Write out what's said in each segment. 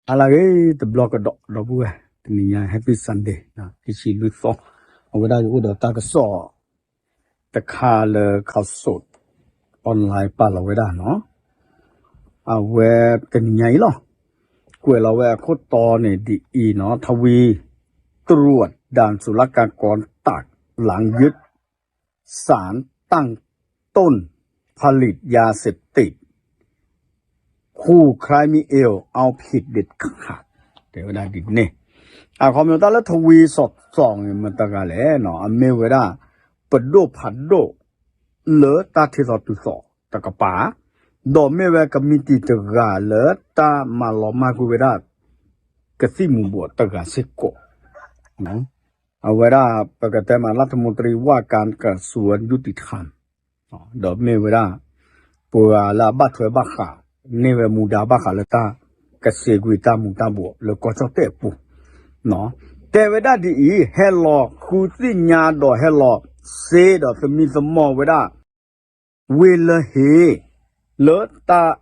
ဟါလၢအဂ့ၤ တဘျီကဒီး ဒီပုၢ်ဝဲၢ် တနံၤညါ Happy Sunday ခံဆံလွံၢ်သီ အဝဲဒၣ်ယအိၣ်ဒီးတၢ်ကစီၣ်တခါလၢ Khaosod online ပာ်လီၤဝဲဒၣ်နီၤ အဝဲတနံၤညါအံၤလီၤ ကွဲးလီၤဝဲအခိၣ်တီန့ၣ်ဒ်အံၤနီၤ ทวีตรวจด่านศุลกากรตัด หลังยึดสารตั้งต้นผลิตยาเสพติด ครูคล้ายมีเอวเอาผิดเด็ดขาด တဲဝဲဒၣ်ဒ်န့ၣ် အခီပညီတၢ်လၢ ทวีตรวจด่าน န့ၣ် မတၤတဂၤလဲၣ်နီၤ အမ့ၢ်ဝဲဒၣ် ပဒိၣ်ဖးဒိၣ် လၢတၢ်ထံၣ်သီတုၤသီတကပၤ ဒီးမ့ၢ်ဝဲကမံးတံာ်တဂၤလၢတၢ်မၤလီၤမၢ်ကွံာ်ဝဲဒၣ် ကသံၣ်မူၤဘှီးတဂၤစ့ၢ်ကီး အဝဲဒၣ်ပကတဲမး รัฐมนตรีว่าการกระทรวงยุติธรรม ဒီးမ့ၢ်ဝဲဒၣ် ပှၤလၢအဘၣ်ထွဲဘၣ်ဃး န့ၢ်ဝဲမူဒါဘၣ်ဃးလၢတၢ် ကစ့ကွံာ်တၢ်မူၤတၢ်ဘှီးလၢကီၢ်ကၠီၣ်တဲၣ်အပူၤ တဲဝဲဒၣ်ဒ်အံၤ ဟဲလီၤဃုသ့ၣ်ညါဒီးဟဲလီၤစ့ဒီးသမံသမိးဝဲဒၣ် ဝ့ၢ်လၢဟ့ လၢတၢ်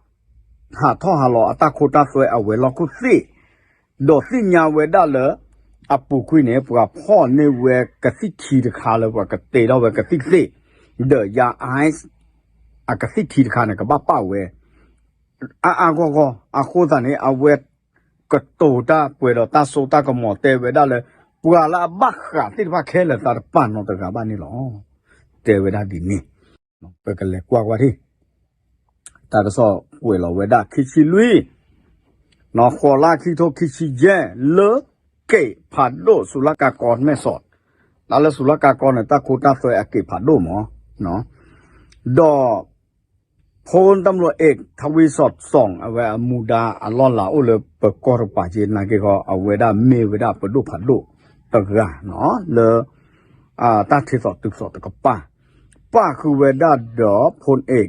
ဟးထီၣ်ဟးလီၤအတၢ်ခိတၢ်သွဲအဝဲၤလီၢ်ခိၣ်သ့ၣ် ဒီးသ့ၣ်ညါဝဲဒၣ်လၢ အပူၤကွံာ်န့ၣ် ပှၤဖီၣ်န့ၢ်ဝဲကသံၣ်ထံတခါလၢပှၤကတ့ထီၣ်ဝဲကသံၣ်သ့ၣ် ဒီးယၤ ice အကသံၣ်ထံတခါန့ၣ် ကဘၣ်ပာ်ဝဲ အါအါဂီၢ်ဂီၢ် အဃိသတးန့ၣ် အဝဲကတိၤတၢ်ပှဲၤဒီးတၢ်စိတၢ်ကမီၤတဲဝဲဒၣ်လၢ ပှၤလၢအဘၣ်ဃးသ့ၣ်တဖၣ်ခဲလၢာ်သးတပာ်နီတဂၤဘၣ်န့ၣ်လီၤ. တဲဝဲဒၣ်ဒ်န့ၣ် ပကလဲၤကွၢ်ကွၢ်ထံၣ် တၢ်ကစီၣ်ကွဲးလီၤဝဲဒၣ်ခံဆံလွံၢ် ဃိးလါခံထိခံဆံယဲၢ် လၢက့ၤဖးဒိၣ် สุลกากรแม่สอด တၢ်လၢ สุลกากร န့ၣ် တၢ်ခိတၢ်သွဲအက့ၤဖးဒိၣ်မး ဒီး พลตำรวจเอก ทวีสอดส่อง အဝဲအမူဒါအလီၢ်လၤအိၣ်လၢပကီၢ်တကပၤက့နာ်က့ဂီၢ် အဝဲဒၣ်မ့ၢ်ဝဲဒၣ်ပဒိၣ်ဖးဒိၣ်တဂၤ လၢ တၢ်ထံၣ်သီတုၤသီတကပၤ ပၣ်ဃုာ်ဝဲဒၣ်ဒီး พลเอก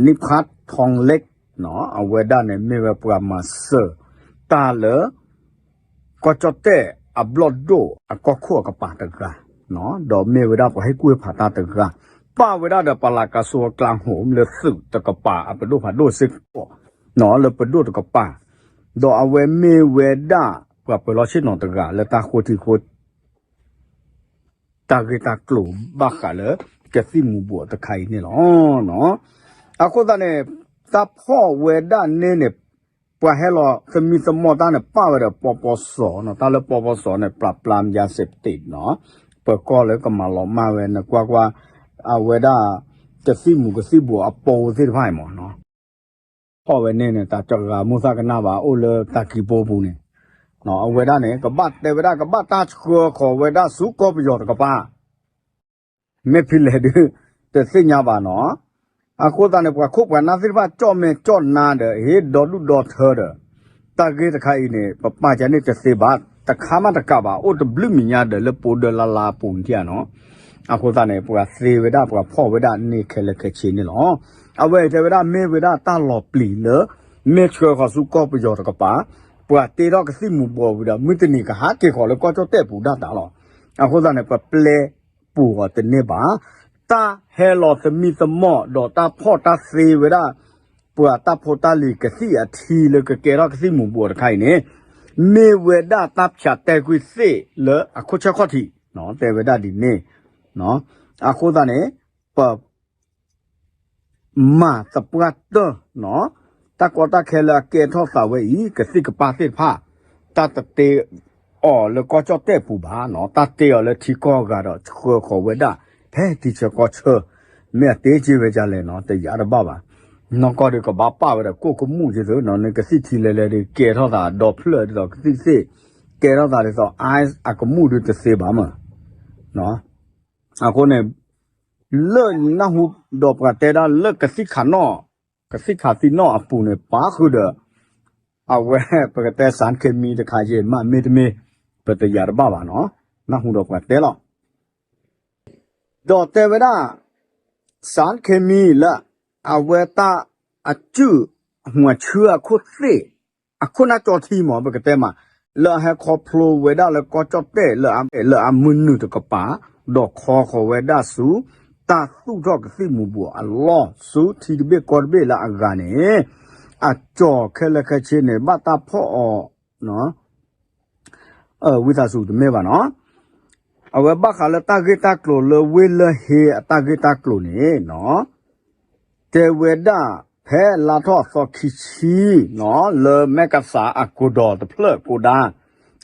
นิพัฒน์ทองเล็ก အဝဲဒၣ်န့ၣ်မ့ၢ်ဝဲပှၤမၤစၢၤ တၢ်လၢ ကီၢ်ကၠီၣ်တဲၣ်အဘျီၣ်ဒိၣ်အကီၢ်ခိၣ်အကပၤတဂၤ ဒီးမ့ၢ်ဝဲဒၣ်ပှၤဟ့ၣ်ကူၣ်ဟ့ၣ်ဖးတၢ်တဂၤ ပၣ်ဝဲဒၣ်ဒီး ปลัดกระทรวงกลาโหม လၢသုးတကပၤအပဒိၣ်ဖးဒိၣ်စ့ၢ်ကီး လၢပဒိၣ်တကပၤ ဒီးအဝဲမ့ၢ်ဝဲဒၣ် ပှၤပၢၤလီၢ်ဆ့ၣ်နီၤတဂၤလၢတၢ်ဃိထံဃိ တၢ်ဂ့ၢ်တၢ်ကျိၤဘၣ်ဃးလၢ ကသံၣ်မူၤဘှီးတခါအံၤန့ၣ်လီၤ. အဃိသတးန့ၣ် တၢ်ဖီၣ်ဝဲဒၣ်န့ၣ်န့ၣ် ပှၤဟဲလီၤသမံသမိးတၢ်န့ၣ် ပၣ်ဝဲဒီး ပပစ နီၤ တၢ်လၢ ပပစ န့ၣ် ปราบปรามยาเสพติด နီၤ ပၢၤကီၢ်လၢကမၤလီၤမၢ်ဝဲ နကွၢ်ကွၢ် အဝဲဒၣ် ကသံၣ်မူၤကသံၣ်ဘှီးအပူၤသ့ၣ်တဖၣ်အံၤမးနီၤ ဖီၣ်ဝဲန့ၣ်န့ၣ် တၢ်ကဂၤမိၢ်သၣ်ကနၣ်ဘၣ် အိၣ်လၢတၢ်ကံၢ်ပူၤပူၤန့ၣ် အဝဲဒၣ်န့ၣ် ကဘၣ်တဲဝဲဒၣ် ကဘၣ်တၢ်ဆှၢဃီၤဝဲဒၣ်ဆူကီၢ်ပယီၤတကပၤ မ့ၢ်ဖဲလဲၣ်ဒုး တသ့ၣ်ညါဘၣ်နီၤ အဃိသတးန့ၣ် ပှၤခိၣ်ပှၤနၢ်သ့ၣ်တဖၣ် ကၠီၣ်မဲာ်ကၠီၣ်နါဒီး ဟ့ၣ်ဒီဒူၣ်ဒီထၢဒီး တၢ်ဂ့ၢ်တခါအံၤန့ၣ် ပပာ်ကန့ၣ်တသ့ဘၣ် တခါမးတကးဘၣ် အိၣ်တဘျုးမံၤညါဒီးလၢပူၤဒၢလါလါအပူၤန့ၣ်နီၤ အဃိသတးန့ၣ် ပှၤသ့ဝဲဒၣ် ပှၤဖီၣ်ဝဲဒၣ်န့ၣ်ခဲလၢာ်ခဲဆ့န့ၣ်လီၤ. အဝဲအံၤတဲဝဲဒၣ်မ့ၢ်ဝဲဒၣ်တၢ်လီၤပျံၤလၢ မ့ၢ်ဆှၢဃီၤဆူကီၢ်ပယီၤတကပၤ ပှၤတ့ထီၣ်ကသံၣ်မူၤဘှီးဝံၤဒီး မုၢ်တနံၤကဟးက့ၤဃီၤလၢကီၢ်ကၠီၣ်တဲၣ်ပူၤဒၣ်တၢ်လီၤ. အဃိသတးန့ၣ် ပပျဲပူၤအီၤတန့ၢ်ဘၣ်. တၢ်ဟဲလီၤသမံသမိးဒီးတၢ်ဖီၣ်တၢ်သ့ဝဲဒၣ် ပှၤတၢ်ဖိတၢ်လံၤကသံၣ်အထံလၢကကဲထီၣ်ကသံၣ်မူၤဘှီးတခါအံၤန့ၣ် မ့ၢ်ဝဲဒၣ်တၢ်ဖၠးတဲကွံာ်သ့ၣ်လၢအခိၣ်ဆၢခီၣ်ထံး တဲဝဲဒၣ်ဒ်န့ၣ် အဃိသတးန့ၣ် ပ မၤသပှၢ်တၢၢ်နီၤ, တၢ်ကီတၢ်ခဲလၢအကဲထီၣ်သးဝဲအံၤ ကသံၣ်ကပၢ်သ့ၣ်တဖၣ် တၢ်တတ့အီၤလၢကီၢ်ကၠီၣ်တဲၣ်ပူၤဘၣ်နီၤ, တၢ်တ့အီၤလၢထံကီၢ်အဂၤဒီးဆှၢဃီၤဝဲဒၣ် ဖဲထံဆၢကီၢ်ဆၢ, မ့ၢ်အတ့က့ၤဝဲဒ်လဲၣ်နီၤ တယာ်တဘၣ်ဘၣ်, နီၢ်ကီၢ်ဒီးကဘၣ်ပာ်ဝဲဒီးကိၣ်ကမူၣ်က့ၤသုနီၤ, နကသံၣ်ထံလဲၤလဲၤဒီးကဲထီၣ်သးဒီဖျၢၣ်ဒ်သိးကသံၣ်သ့ၣ်, ကဲထီၣ်သးဒ်သိး ice အကမူၣ်ဒုးတသ့ဘၣ်မး အဃိန့ၣ် လၢနၢ်ဟူဒီးပှၤတဲဒၣ်လၢကသံၣ်ခးနီၣ်, ကသံၣ်ခးသံနီၣ်အပူၤန့ၣ် ပာ်ဃုာ်ဒီး အဝဲပကတဲ สารเคมี တခါယဲၢ်မး မ့တမ့ၢ် ပတယာ်တဘၣ်ဘၣ်နီၤ, နၢ်ဟူဒီးပှၤတဲလီၤ. ဒီးတဲဝဲဒၣ် สารเคมี လၢ အဝဲတၢ်အစုၣ် မွၤဆူအခိၣ်သ့ၣ် အခိၣ်နၢ်ကၠီထံမး ပကတဲမး လၢအဟဲခီဖျိဝဲဒၣ်လၢကီၢ်ကၠီၣ်တဲၣ် လၢအမုၢ်နုာ်တကပၤ, ဒီးခီဃီၤဝဲဒၣ်ဆူ တၢ်သူၣ်ထီၣ်ကသံၣ်မူၤဘှီးအလီၢ် ဆူထံတဘ့ၣ်ကီၢ်တဘ့ၣ်လၢအဂၤန့ၣ်, အကၠီၤခဲလၢာ်ခဲဆ့န့ၣ် ဘၣ်တၢ်ဖီၣ်အီၤ ဝံသးစူၤတမ့ၢ်ဘၣ်နီၤ. အဝဲဘၣ်ဃးလၢတၢ်ဂ့ၢ်တၢ်ကျိၤလၢဝ့ၢ်လၢၢ်ဟ့အတၢ်ဂ့ၢ်တၢ်ကျိၤန့ၣ်နီၤ တဲဝဲဒၣ် ဖဲလါထီၣ်အသီခံဆံနီၤ လၢမဲၢ်ကသးအကိးဒီးတဖျၢၣ်ကိးဒါ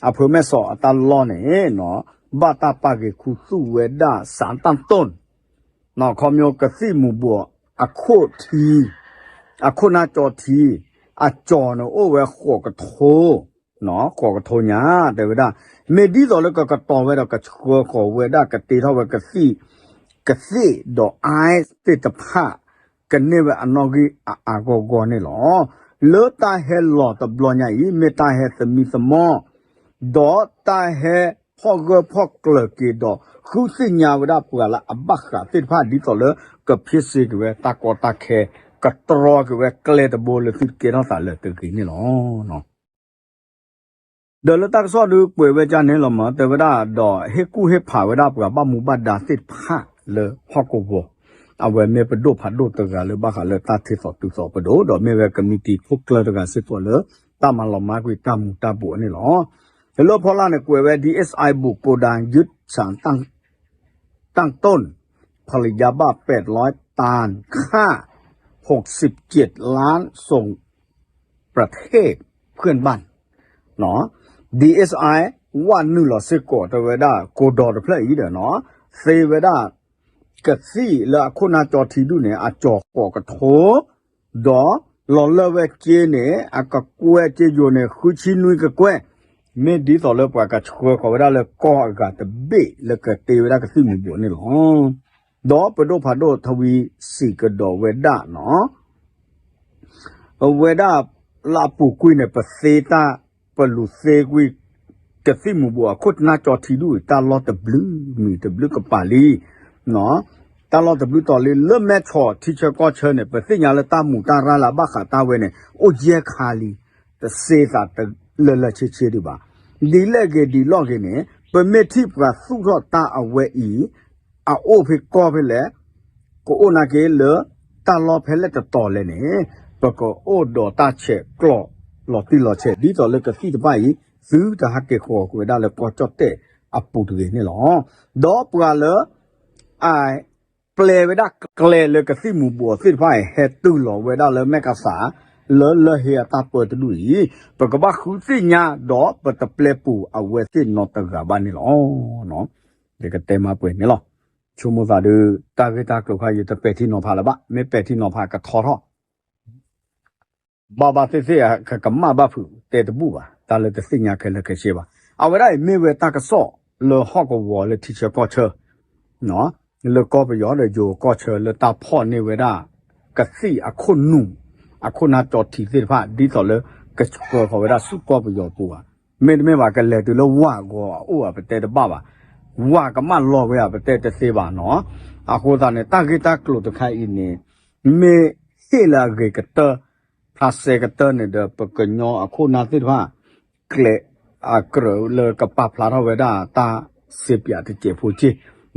အဖၢမဲၢ်စီၤအတၢ်လီၢ်န့ၣ်နီၤ ဘၣ်တၢ်ပာ်က့ၤခူသူၣ်ဝဲဒၣ် စးတၢ်တိၢ် ခီဖျိကသံၣ်မူၤဘှီးအခိၣ်ထံ အခိၣ်နၢ်ကၠီထံ အကၠီၤန့ၣ်အိၣ်ဝဲဃိးကထိ ဃိးကထိညါ တဲဝဲဒၣ် မ့ၢ်ဒ်သိးလၢကကတီၤဝဲဒီးကဆှၢဃီၤဝဲဒၣ်ကတ့ထီၣ်ဝဲကသံၣ် ကသ့ၣ်ဒီး ice သ့ၣ်တဖၣ် ကန့ၢ်ဝဲအနီၣ်ဂံၢ်အအါဂီၢ်ဂီၢ်န့ၣ်လီၤ. လၢတၢ်ဟဲလီၤတဘျီညါအံၤ မ့ၢ်တၢ်ဟဲသမံသမိး ဒီးတၢ်ဟဲဖီၣ်ဂၢၢ်ဖီၣ်ကျၢၤက့ၤဒီး ဃုသ့ၣ်ညါဝဲဒၣ်ပှၤလၢအဘၣ်ဃးသ့ၣ်တဖၣ် ဒ်သိးလၢကဖ့စ့က့ၤဝဲတၢ်ကီတၢ်ခဲ ကတြီက့ၤဝဲကျဲတဘိလၢသုတကဲထီၣ်သးလၢတဂ့ၤန့ၣ်လီၤ. ဒီးလၢတၢ်ကစီၣ်ဒုးကွဲးဝဲဒ်န့ၣ်လီၤမး တဲဝဲဒၣ်ဒီး ဟ့ၣ်ကူၣ်ဟ့ၣ်ဖးဝဲဒၣ်ပှၤဘၣ်မူဘၣ်ဒါသ့ၣ်တဖၣ်လၢဟီၣ်ကဝီၤ အဝဲမ့ၢ်ပဒိၣ်ဖးဒိၣ်တဂၤလၢဘၣ်ဃးလၢတၢ်ထံၣ်သိးတုၤသိးပဒိၣ် ဒီးမ့ၢ်ဝဲကမံးတံာ်ခိၣ်ကျၢၢ်တဂၤစ့ၢ်ကီးလၢ တၢ်မၤလီၤမၢ်ကွံာ်တၢ်မူၤတၢ်ဘှီးန့ၣ်လီၤ. လၢဖီလာ်န့ၣ် ကွဲးဝဲ ဒီး တၢ်တိၢ် ผลิตยาบ้า แปดร้อยตัน ฆ่า หกสิบเจ็ดล้าน ส่งประเทศเพื่อนบ้าน ဒီး ဝဲနုာ်လီၤစ့ၢ်ကီးတဲဝဲဒၣ် ကိးဒီးတဖျၢၣ်အံၤဒီးနီၤ သ့ဝဲဒၣ် ကသံၣ်လၢအခိၣ်နၢ်ကၠီထံဒူၣ်န့ၣ် အကၠီၤဃိးကထိ ဒီးလီၤလၢဝဲက့န့ၣ် အကကွဲၢ်က့ယိာ်န့ၣ် ဃုဆံနွံကကွဲၢ် မ့ၢ်ဒ်သိးလၢပှၤကဆှၢဃီၤဝဲဒၣ်လၢကီၢ်အဂၤတဘ့ၣ်လၢကတ့ဝဲဒၣ်ကသံၣ်မူၤဘှီးန့ၣ်လီၤ. ဒီးပဒိၣ်ဖးဒိၣ်ထဝံစံးကဒီးဝဲဒၣ်နီၤ အဝဲဒၣ်လၢအပူၤကွံာ်န့ၣ် ပသ့တၢ် ပလူၤသ့ကွံာ် ကသံၣ်မူၤဘှီးအခိၣ်နၢ်ကၠီထံဒူၣ်အံၤ တၢ်လီၢ်တဘျုးမံၤတဘျုးကပၤလံ တၢ်လီၢ်တဘျုးတီၤလံ လၢမဲၢ်ဆီးထံဆၢကီၢ်ဆၢန့ၣ် ပသ့ၣ်ညါလၢတၢ်မူၤတၢ်ရၢ်လၢအဘၣ်ဃးတၢ်ဝဲန့ၣ် အိၣ်ယဲၢ်ခါလံ တသ့သးလၢလၢဆ့ဆ့ဒံးဘၣ်. ဒ်လဲၣ်ဂ့ၤဒ်လဲၣ်ဂ့ၤန့ၣ် ပမ့ၢ်ထံၣ်ပှၤသူၣ်ထီၣ်တၢ်အဝဲအံၤ အအိၣ်ဖဲကီၢ်ဖဲလဲၣ် ကအိၣ်နာ်က့လၢ တၢ်လီၢ်ဖဲလဲၣ်တတီၤလဲၣ်န့ၣ် ပကအိၣ်ဒီးတၢ်ဆဲးကျိးလီၤတံၢ်လီၤဆဲး ဒ်သိးလၢကသံၣ်တဖၣ်အံၤ သုတဟးက့ၤဃီၤကွံာ်ဝဲဒၣ်လၢကီၢ်ကၠီၣ်တဲၣ်အပူၤတဂ့ၤန့ၣ်လီၤ. ဒီးပှၤလၢ အ ပျဲဝဲဒၣ်ကျဲလၢကသံၣ်မူၤဘှီးသ့ၣ်တဖၣ်အံၤ ဟဲတုၤလီၤဝဲဒၣ်လၢမဲၢ်ကသး လၢလၢၢ်ဟ့အတၢ်ပၢတဒူၣ်အံၤ ပကဘၣ်ဃုသ့ၣ်ညါ ဒီးပတပျဲပူၤအဝဲသ့ၣ်နီတဂၤဘၣ်န့ၣ်လီၤ. ယကတဲမၤပှဲၤန့ၣ်လီၤ. ဆိကမိၣ်သးဒုး တၢ်ဂ့ၢ်တၢ်ကျိၤခါ ယတပဲာ်ထံနီၤဖးလၢၤဘၣ်, မ့ၢ်ပဲာ်ထံနီၤဖးကထီထီၣ် ဘၣ်ဘၣ်သ့ၣ်သ့ၣ် ကကမၣ်ဘၣ်ဖုး တဲတဘူၣ်ဘၣ်, တၢ်လၢတသ့ၣ်ညါခဲလၢာ်ခဲဆ့ဘၣ်. အဝဲဒၣ်အံၤမ့ၢ်ဝဲတၢ်ကစီၣ်လၢဟီၣ်ကဝီၤလၢထံဆၢကီၢ်ဆၢ လၢကီၢ်ပယီၤဒီးယိၤကီၢ်ဆၢလၢတၢ်ဖီၣ်န့ၢ်ဝဲဒၣ် ကသံၣ်အခိၣ်နူာ် အခိၣ်နၢ်ကၠီထံသ့ၣ်တဖၣ် ဒ်သိးလၢကဆှၢဃီၤဝဲဒၣ်ဆူကီၢ်ပယီၤပူၤဘၣ်. မ့တမ့ၢ်ဘၣ် ကလဲၤတုၤလၢဝၢ်ဂီၤအအိၣ်ဧါ ပတဲတဘၣ်ဘၣ်, ဝၢ်ကမၣ်လီၤဝဲဧါ ပတဲတသ့ဘၣ်နီၤ. အဃိသတးန့ၣ် တၢ်ဂ့ၢ်တၢ်ကျိၤတခါအံၤန့ၣ် မ့ၢ်ဟ့ၣ်လၢအဂ့ၤကတၢၢ် ဖျါစဲကတၢၢ်န့ၣ်ဒီး ပကညီအခိၣ်နၢ်သ့ၣ်တဖၣ် ကျဲးအကြၢးလၢကပာ်ဖျါထီၣ်ဝဲဒၣ်တၢ်စ့ပၠးတစဲးဖိက့ၢ်, ဒ်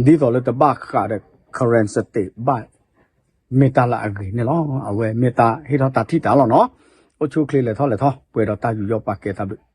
သိးလၢတဘၣ်ဃးဒီး Karen State ဘၣ်, မ့ၢ်တၢ်လၢအဂ့ၤန့ၣ်လီၤ. အဝဲမ့ၢ်တၢ်ဟ့ၣ်ထီၣ်တၢ်ထံၣ်တၢ်လီၤနီၤ. အိၣ်ဆူၣ်အိၣ်ချ့လဲၤထီၣ်လဲၤထီၣ် ပှဲၤဒီးတၢ်ယူးယီၣ်ပာ်ကဲတၢ်ဘျုး